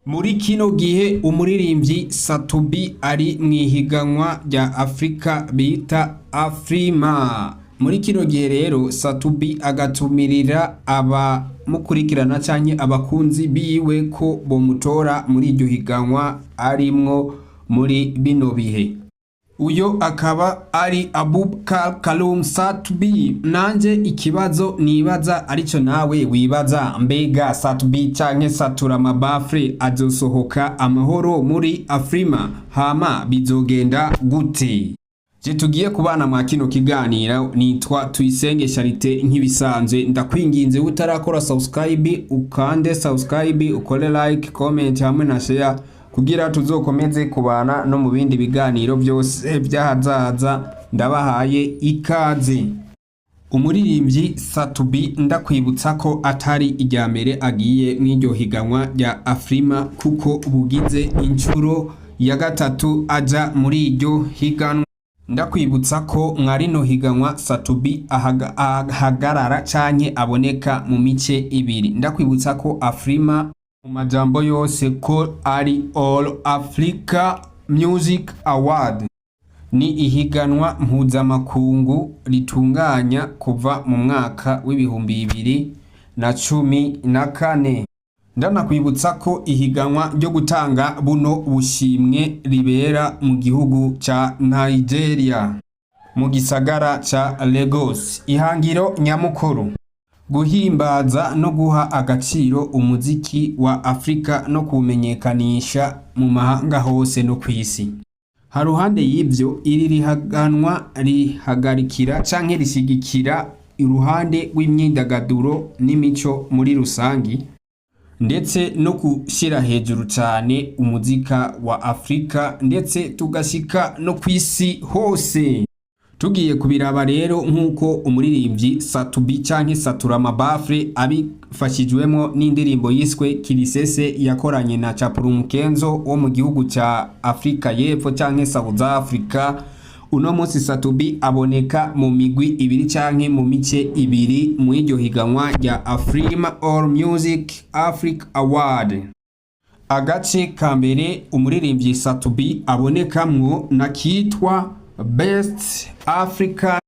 Muri kino gihe umuririmbyi Sat-B ari mw'ihiganwa rya Afrika bita Afrima. Muri kino gihe rero Sat-B agatumirira abamukurikirana canke abakunzi biwe ko bomutora muri iryo higanwa arimwo muri bino bihe. Uyo akaba ari Abubakar Kalum Sat-B. Nanje ikibazo nibaza arico nawe wibaza, mbega Sat-B canke Satura Mabafre azosohoka amahoro muri Afrima? Hama bizogenda gute? Je tugiye kubana mwa kino kiganiro nitwa Tuyisenge Charite. Nk'ibisanzwe ndakwinginze, utarakora subscribe ukande subscribe, ukore like, comment hamwe na share kugira tuzokomeze kubana no mu bindi biganiro byose by'ahazaza. Ndabahaye ikaze. Umuririmbyi Sat-B, ndakwibutsa ko atari irya mbere agiye mw'iryo higanwa rya Afrima, kuko bugize inshuro ya gatatu aja muri iryo higanwa. Ndakwibutsa ko mwa rino higanwa Sat-B ahagarara canke aboneka mu mice ibiri. Ndakwibutsa ko Afrima mu majambo yose ko ari All Africa Music Award, ni ihiganwa mpuzamakungu ritunganya kuva mu mwaka w'2014. Ndanakwibutsa ko ihiganwa ryo gutanga buno bushimwe ribera mu gihugu ca Nigeria, mu gisagara ca Lagos. Ihangiro nyamukuru: guhimbaza no guha agaciro umuziki wa Afrika no kuwumenyekanisha mu mahanga hose no kw'isi. Haruhande y'ivyo, iri rihaganwa rihagarikira canke rishigikira iruhande rw'imyidagaduro n'imico muri rusangi, ndetse no gushyira hejuru cyane umuzika wa Afurika, ndetse tugashyika no ku isi hose. Tugiye kubiraba rero, nk'uko umuririmbyi Sat-B canke Satura Mabafre abifashijwemo n'indirimbo yiswe Kirisese yakoranye na Chapuru Kenzo wo mu gihugu ca Afrika y'Epfo canke South Africa, uno munsi Sat-B aboneka mu migwi ibiri canke mu mice ibiri mu iryo higanwa rya Afrima All Music Africa Award. Agace ka mbere umuririmbyi Sat-B abonekamwo nakitwa Best Africa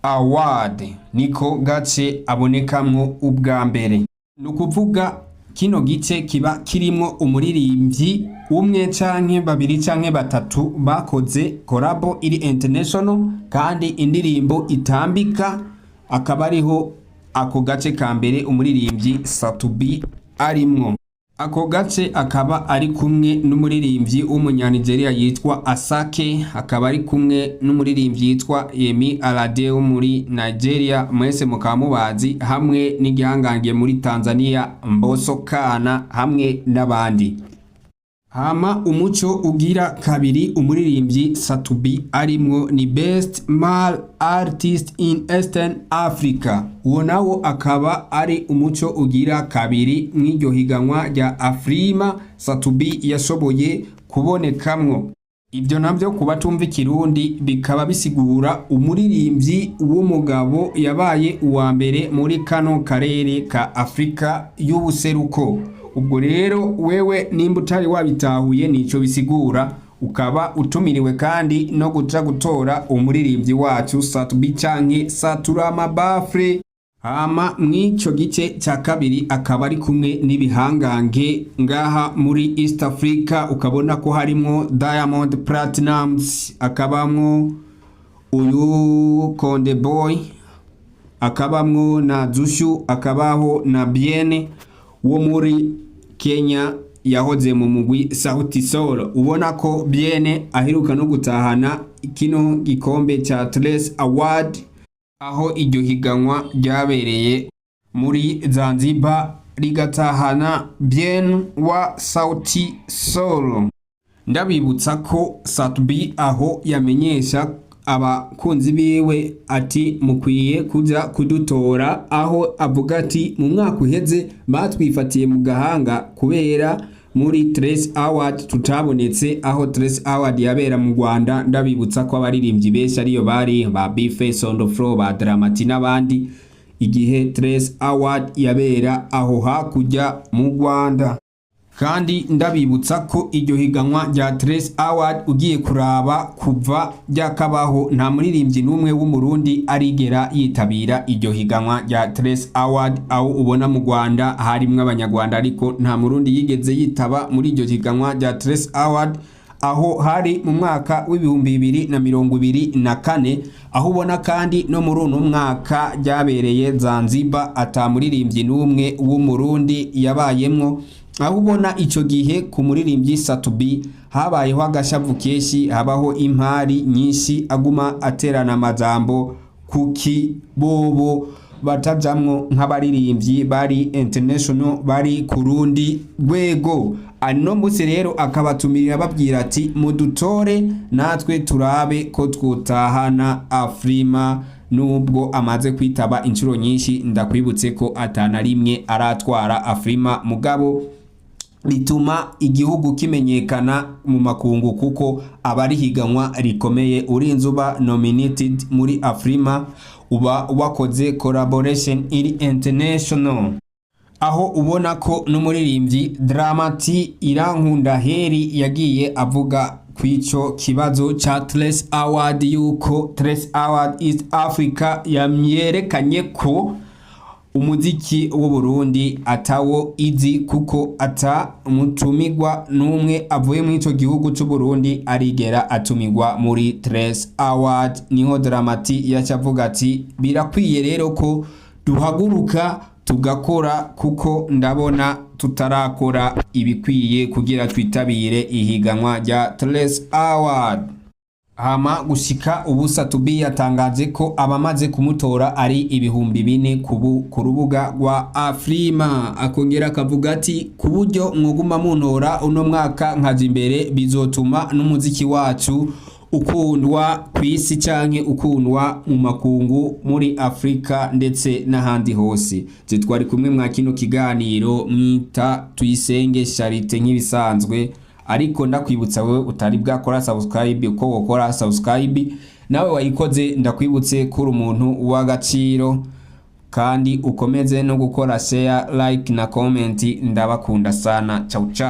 Award, niko gace abonekamwo ubwa mbere. Ni ukuvuga kino gice kiba kirimwo umuririmbyi umwe canke babiri canke batatu bakoze collabo iri international kandi indirimbo itambika, akaba ariho ako gace ka mbere umuririmbyi Sat-B arimwo. Ako gace akaba ari kumwe n'umuririmbyi w'Umunyanigeriya yitwa Asake, akaba ari kumwe n'umuririmbyi yitwa Yemi Alade wo muri Nigeria, mwese mukaba mubazi, hamwe n'igihangange muri Tanzania Mbosso Kana, hamwe n'abandi. Hama umuco ugira kabiri umuririmbyi Sat-B arimwo ni Best Male Artist in Eastern Africa. Uwo nawo akaba ari umuco ugira kabiri mw'iryo higanwa rya Afrima Sat-B yashoboye kubonekamwo. Ibyo navyo ku batumva Ikirundi bikaba bisigura umuririmbyi w'umugabo yabaye uwa mbere muri kano karere ka Afrika y'ubuseruko. Ubwo rero wewe nimba utari wabitahuye, nico bisigura. Ukaba utumiriwe kandi no guca gutora umuririmbyi wacu Sat-B canke Satura Mabafre. Hama mw'ico gice ca kabiri akaba ari kumwe n'ibihangange ngaha muri East Africa, ukabona ko harimwo Diamond Platnumz, akabamwo uyu Konde Boy, akabamwo na Zuchu, akabaho na Bien wo muri Kenya yahoze mu mugwi Sauti Sol. Ubona ko Bien aheruka no gutahana kino gikombe ca Trace Award, aho iryo higanwa ryabereye muri Zanzibar, rigatahana Bien wa Sauti Sol. Ndabibutsa ko Sat-B aho yamenyesha abakunzi biwe ati: "Mukwiye kuja kudutora", aho avuga ati mu mwaka uheze batwifatiye mu gahanga kubera muri Trace Award tutabonetse, aho Trace Award yabera mu Rwanda. Ndabibutsa ko abaririmbyi benshi ariyo bari, ba Bface on the Floor, ba Dramati n'abandi, igihe Trace Award yabera aho hakurya mu Rwanda. Kandi ndabibutsa ko iryo higanwa rya Trace Award, ugiye kuraba kuva ryakabaho, nta muririmbyi n'umwe w'Umurundi arigera yitabira iryo higanwa rya Trace Award. Aho ubona mu Rwanda harimwo Abanyarwanda, ariko nta Murundi yigeze yitaba muri iryo higanwa rya Trace Award. Aho hari mu mwaka w'2024. Aho ubona kandi no muri uno mwaka ryabereye Zanzibar, ata muririmbyi n'umwe w'Umurundi yabayemwo. Aho ubona ico gihe ku muririmbyi Sat-B habayeho agashavu kenshi, habaho impari nyinshi, aguma aterana amajambo kuki bobo batajamwo nk'abaririmbyi bari international, bari ku rundi rwego. Ano munsi rero akabatumirira, babwira ati: "Mudutore natwe turabe ko twotahana Afrima." Nubwo amaze kwitaba inshuro nyinshi, ndakwibutse ko atana rimwe aratwara Afrima, mugabo bituma igihugu kimenyekana mu makungu, kuko aba ari higanwa rikomeye. Urinze uba nominated muri Afrima, uba wakoze collaboration iri international. Aho ubona ko n'umuririmbyi Drama-T Irankunda Heri yagiye avuga kw'ico kibazo ca Trace Award, yuko Trace Award East Africa yamyerekanye ko umuziki w'u Burundi atawo izi, kuko ata mutumigwa n'umwe avuye muri ico gihugu c'u Burundi arigera atumigwa muri Trace Award. Niho Drama-T yaca avuga ati: "Birakwiye rero ko duhaguruka tugakora, kuko ndabona tutarakora ibikwiye kugira twitabire ihiganwa rya Trace Award." Hama gushika ubu Sat-B yatangaje ko abamaze kumutora ari 4000 ku rubuga rwa Afrima. Akongera akavuga ati: "Ku buryo mwoguma muntora uno mwaka nkaja imbere, bizotuma n'umuziki wacu ukundwa ku isi canke ukundwa mu makungu, muri Afrika ndetse n'ahandi hose." Je twari kumwe mwa kino kiganiro, mwita Tuyisenge Charite nk'ibisanzwe, ariko ndakwibutsa wewe utari bwakora subscribe uko wokora subscribe. Nawe wayikoze, ndakwibutse kuri umuntu w'agaciro, kandi ukomeze no gukora share, like na comment. Ndabakunda sana. Ciao ciao.